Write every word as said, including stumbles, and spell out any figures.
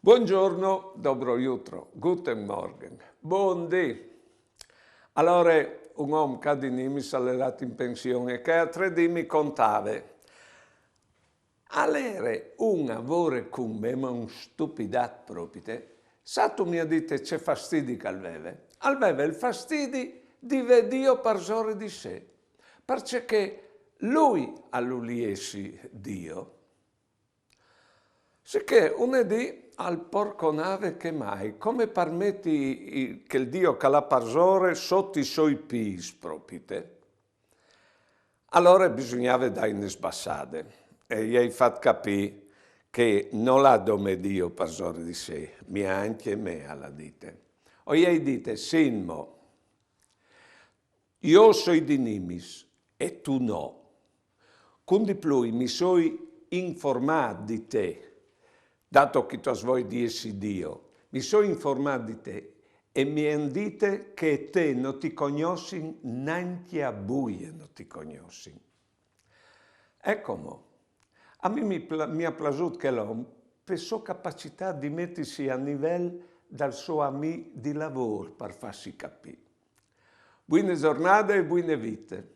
Buongiorno, dobro jutro, guten Morgen, bundì. Alore, un om ca di nimis al è lât in pension e chê altre dì mi contave. Al ere un a vore cun me, ma un stupidât propite. Sâstu, mi à dite, ce fastidi che al veve? Al veve il fastidi di vê Dio parsore di se, parcè che lui al uliessi Dio. Sichè une dì al porconave: che mai, come par meti i-, chel Dio che al à parsore sot i soi pîts propite? Alore bisugnave dâi une sbassade e i ai fat capî che nol à dome Dio parsore di se, ma ancje me, al à dite. O i ai dite: sint mo, jo o soi di nimis e tu no. Cun di plui mi soi informât di te, dato che tu âs voie di jessi Dio, mi soi informât di te e mi àn dite che te no ti cognossin, nancje a buie no ti cognossin. Eco mo, a mi mi pla-, mi à plasût chel om pe sô capacitât di metisi a nivel dal so amì di lavôr par fâsi capî. Buine zornade e buine vite.